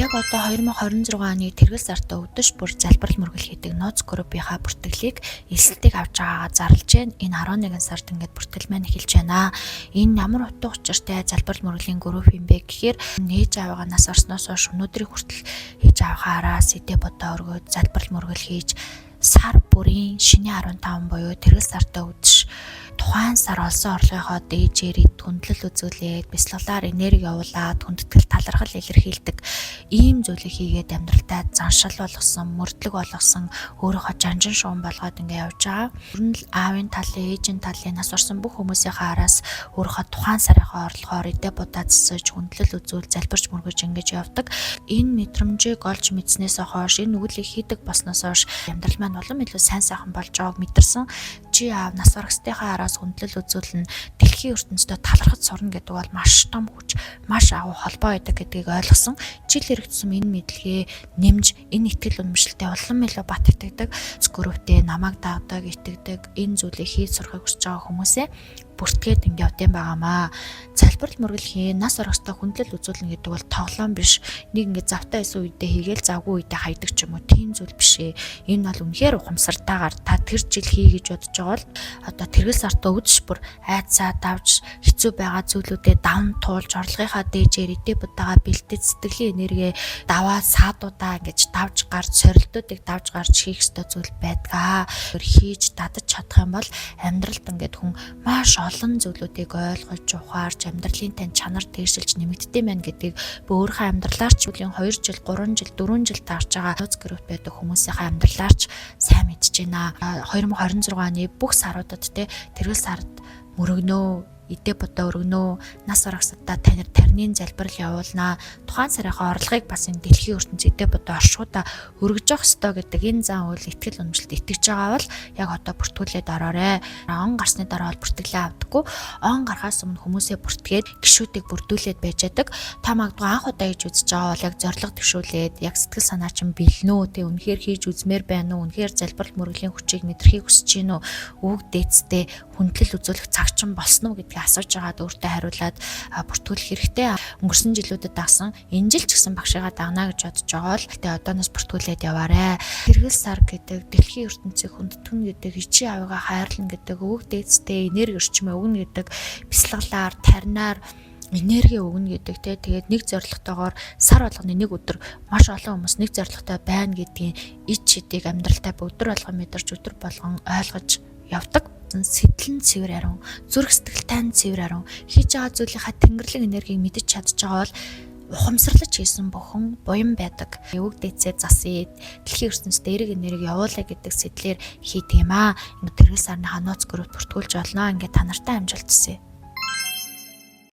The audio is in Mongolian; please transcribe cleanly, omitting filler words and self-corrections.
Яг одоо 2026 оны тэргэл сартаа өдөш бүр залбирал мөргөл хийдэг нууц группийнхаа бүртгэлийг элсэлтийг авч байгаагаа зарлж байна. Энэ 11 сард ингээд бүртгэл маань эхэлж байна. Энэ ямар утга учиртай залбирал мөргөлийн групп юм бэ гэхээр нээж аваагаа нас орсноос хойш өнөөдрийг хүртэл хийж авахаараа сэдэ бодоо өргөөд залбирал мөргөл хийж сар бүрийн шинэ 15 буюу тэргэл сартаа өдөш тухайн сар олсон орлогынхоо дээжээр хүндлэл үзүүлээд бясалгалаар энерги явуулаад хүндэтгэл талархал илэрхийлдэг ийм зүйлийг хийгээд амьдралдаа заншил болгосон, мөрдлөг болгосон, өөрийнхөө жанжин шугам болгоод ингээ явж байгаа. Ер нь л аавын талын, ээжийн талын нас орсон бүх хүмүүсийнхээ араас өөрийнхөө тухайн сарынхаа орлогоор эдэ будаа засаж, хүндлэл үзүүл, залбирч мөргөж ингэж явдаг. Энэ мэдрэмжийг олж мэдснээс хойш, энэ нүгэлийг хийдэг болсноос хойш амьдрал маань улам илүү сайн сайхан болж байгааг мэдэрсэн. Чи аав нас барагсдынхаа араас хүндлэл үзүүлнэ, дэлхийн ертөнцийн талархаж сурна гэдэг бол маш том хүч, маш агуу холбоо байдаг гэдгийг ойлгосон. Жил ирэх тусам энэ мэдлэгээ нэмж, энэ итгэл үнэмшилтэй улам илүү бат итгэдэг. Групптэй намайг дагдаг, итгэдэг, энэ зүйлийг хийж сурахыг хүсэж байгаа хүмүүсээ бүртгээд ингэ явдсан байгаамаа. Залбирал мөргөл хийн, нас орохтой хүндлэл үзүүлнэ гэдэг бол тоглоом биш. Нэг ингэ завтай байсан үедээ хийгээл завгүй үедээ хайдаг ч юм уу, тийм зүйл биш ээ. Энэ бол үнэхээр ухамсартайгаар та тэр жил хий гэж бодож байгаа бол одоо тэргэл сартаа үдш бүр айцаа давж хэцүү байгаа зүйлүүдэд давн туулж орлогынхаа дээжээр эдээ будаага бэлдэж сэтгэлийн энерги даваа саадуудаа ингэж давж гарч сорилтуудыг давж гарч хийх ёстой зүйл байдгаа. Хийж дадаж чадах юм бол амьдралд ингээд хүн маш олон зүйлүүдийг ойлгож, ухаарч, амьдралын тань чанар дээшилж нэмэгддэг байна гэдгийг би өөрийнхөө амьдралаар ч үлийн 2 жил, 3 жил, 4 жил таарч байгаа нууц групп байдаг хүмүүсийнхээ амьдралаар ч сайн мэдж байна. 2026 оны бүх саруудад те тэргэл сард мөрөгнөө, эдээ бодоо өргөнөө, нас орогсодаа танир тарнын залбирал явуулнаа, тухайн сарынхаа орлогыг бас энэ дэлхийн ертөнц эдээ бодоо оршихуйдаа өргөж явах ёстой гэдэг энэ зан үйл итгэл үнэмшилд итгэж байгаа бол яг одоо бүртгүүлээд ороорой. Он гарсны дараа бол бүртгэлээ авдаггүй. Он гарахаас өмнө хүмүүсээ бүртгээд гишүүдийг бүрдүүлээд байж яадаг. Та магадгүй анх удаа хийж үзэж байгаа бол яг зорилго төвшүүлээд яг сэтгэл санаа чинь бэлнэ үү? Тэг үнэхээр хийж үзмээр байна уу? Үнэхээр залбирал мөргөлийн хүчийг мэдрэхийг хүсэж гин үү? Үг дээдстэй хүндлэл үзүүлэх цаг чинь болсон уу гэдгийг асууж байгаад өөртөө хариулаад бүртгүүлэх хэрэгтэй. Өнгөрсөн жилүүдэд дагсан, энэ жил ч гэсэн багшигаа дагнаа гэж бодож байгаа бол гэтээ одооноос бүртгүүлээд яваарэ. Тэргэл сар гэдэг, дэлхийн ертөнцийг хүндэтгэн гэдэг, ичи авигаа хайрлана гэдэг, өвөг дээдстэй энерги эрчмээ өгнө гэдэг, бясалгалаар, таринаар энерги өгнө гэдэг те. Тэгээд нэг зорилготойгоор сар болгоны нэг өдөр маш олон хүмүүс нэг зорилготой байна гэдгийн ич чидийг амьдралтай өдөр болгон мэдэрч, өдөр болгон ойлгож явдаг. Сэтлэн цэвэр ариун, зүрх сэтгэл тань цэвэр ариун, хийж байгаа зүйлийнхаа тэнгэрлэг энергийг мэдэж чадж байгаа бол ухамсарлаж хийсэн бүхэн буян байдаг. Өвөг дээдсээ засъя, дэлхийн ертөнцид эерэг энерги явуулаа гэдэг сэтлэр хийдэг юм аа. Ингээд тэргэл сарны нууц групп бүртгүүлж болно. Ингээд та нартай амжилт хүсье.